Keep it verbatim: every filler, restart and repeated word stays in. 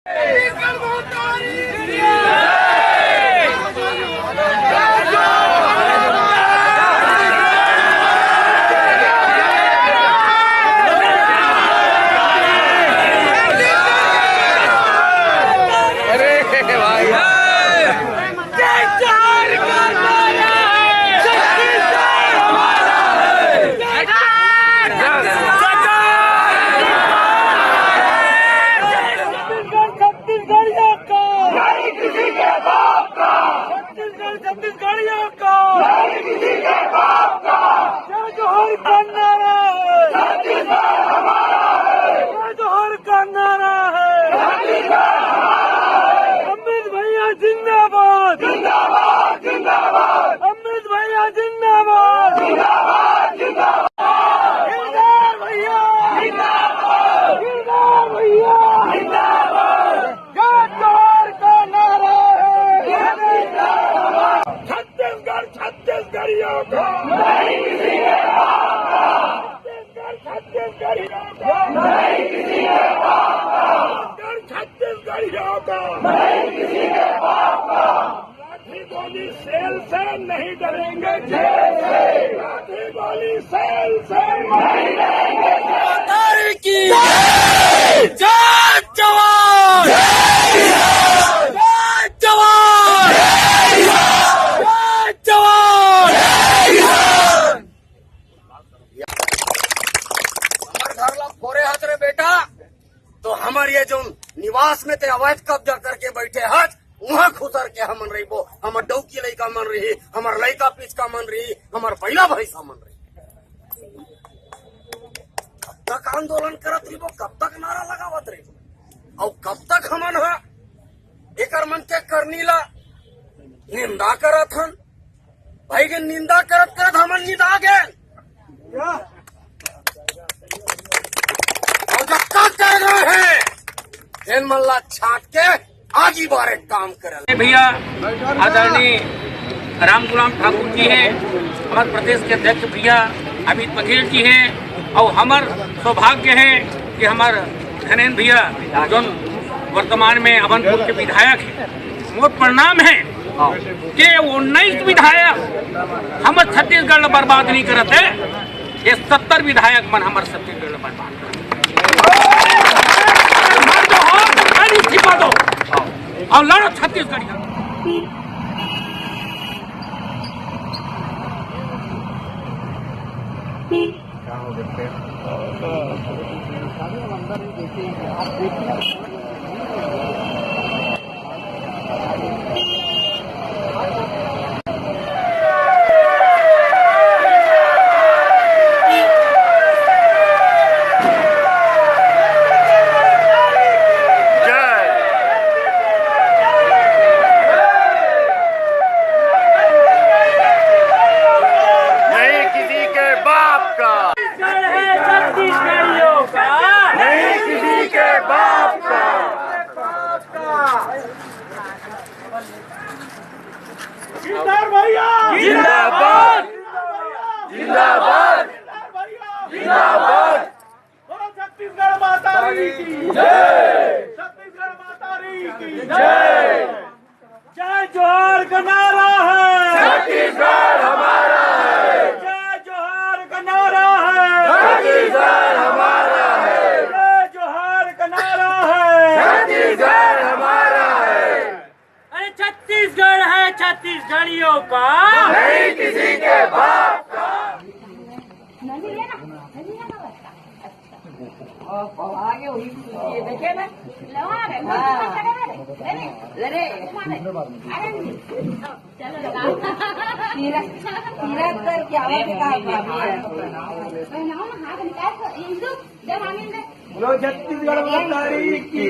अरे भाई, जय जोहार का नारा है। छत्तीसगढ़ हमारा है। जय जोहार। छत्तीसगढ़ छत्तीसगढ़ियों का। नहीं किसी के बाप का। छत्तीसगढ़ छत्तीसगढ़ियों का। नहीं किसी के बाप का। जय जोहार का नारा है। छत्तीसगढ़ हमारा है। जय जोहार का नारा है। छत्तीसगढ़ हमारा है। अमित भैया जिंदाबाद। जिंदाबाद, जिंदाबाद। अमित भैया जिंदाबाद। जिंदाबाद, जिंदाबाद। गिरधार भैया जिंदाबाद। गिरधार भैया जिंदाबाद। जय जोहार का नारा है। छत्तीसगढ़ छत्तीसगढ़ियों का। छत्तीसगढ़ छत्तीसगढ़ियों का। छत्तीसगढ़ छत्तीसगढ़ियों का। लाठी गोली सेल से नहीं डरेंगे जेल से। लाठी गोली सेल से नहीं डरेंगे जेल से। सरदार की जय। जय जवान। जय जवान। जय जवान। हमर घर ला फोरे हस रे बेटा, तो हमर ये जो निवास में ते अवैध कब्जा करके बैठे हस, उहाँ खुसर के हमन रहिबो। हमर डौकी लइका मन रही, हमर लइका पिचका मन रही, हमर बइला भैंसा मन रही। कब तक आंदोलन करत रहिबो, कब तक नारा लगावत रहिबो, अउ कब तक हमन ह एकर मन के करनी ला निंदा करत हन? भाई के निंदा करत करत हमन निंदा गेन। अउ जब तक कर रहे हैं, तेन मन ला छाट के आगी बारे काम करल। भैया आदरणीय राम गुलाम ठाकुर जी हैं, हमर प्रदेश के अध्यक्ष भैया अमित बघेल जी हैं, अउ हमर सौभाग्य है कि हमर धनेंद्र भैया जोन वर्तमान में अभनपुर के विधायक हैं, मोर प्रणाम है कि उन्नीस विधायक हमर छत्तीसगढ़ ला बर्बाद नहीं करत है, ये सत्तर विधायक मन हमर छत्तीसगढ़ ला बर्बाद करत है। अउ लड़ो छत्तीसगढ़िया। नहीं किसी के बाप का। छत्तीसगढ़ है छत्तीसगढ़ियों का। नहीं किसी के बाप का। गिरधार भैया जिंदाबाद। जिंदाबाद। गिरधार भैया जिंदाबाद। जिंदाबाद। बोलो छत्तीसगढ़ माता रानी की जय। छत्तीसगढ़ माता रानी की जय। जय जोहार का नारा है। छत्तीसगढ़ हमारा है। जय जोहार का नारा है। छत्तीसगढ़ हमारा है। जय जोहार का नारा है। छत्तीसगढ़ हमारा है। अरे छत्तीसगढ़ है छत्तीसगढ़ियों का। नहीं किसी के बाप का। आगे वही देखे ना। हाँ। अरे, अरे। तीरथ, तीरथ करके आवा के कहा भाभी है। बोलो छत्तीसगढ़ माता रानी की।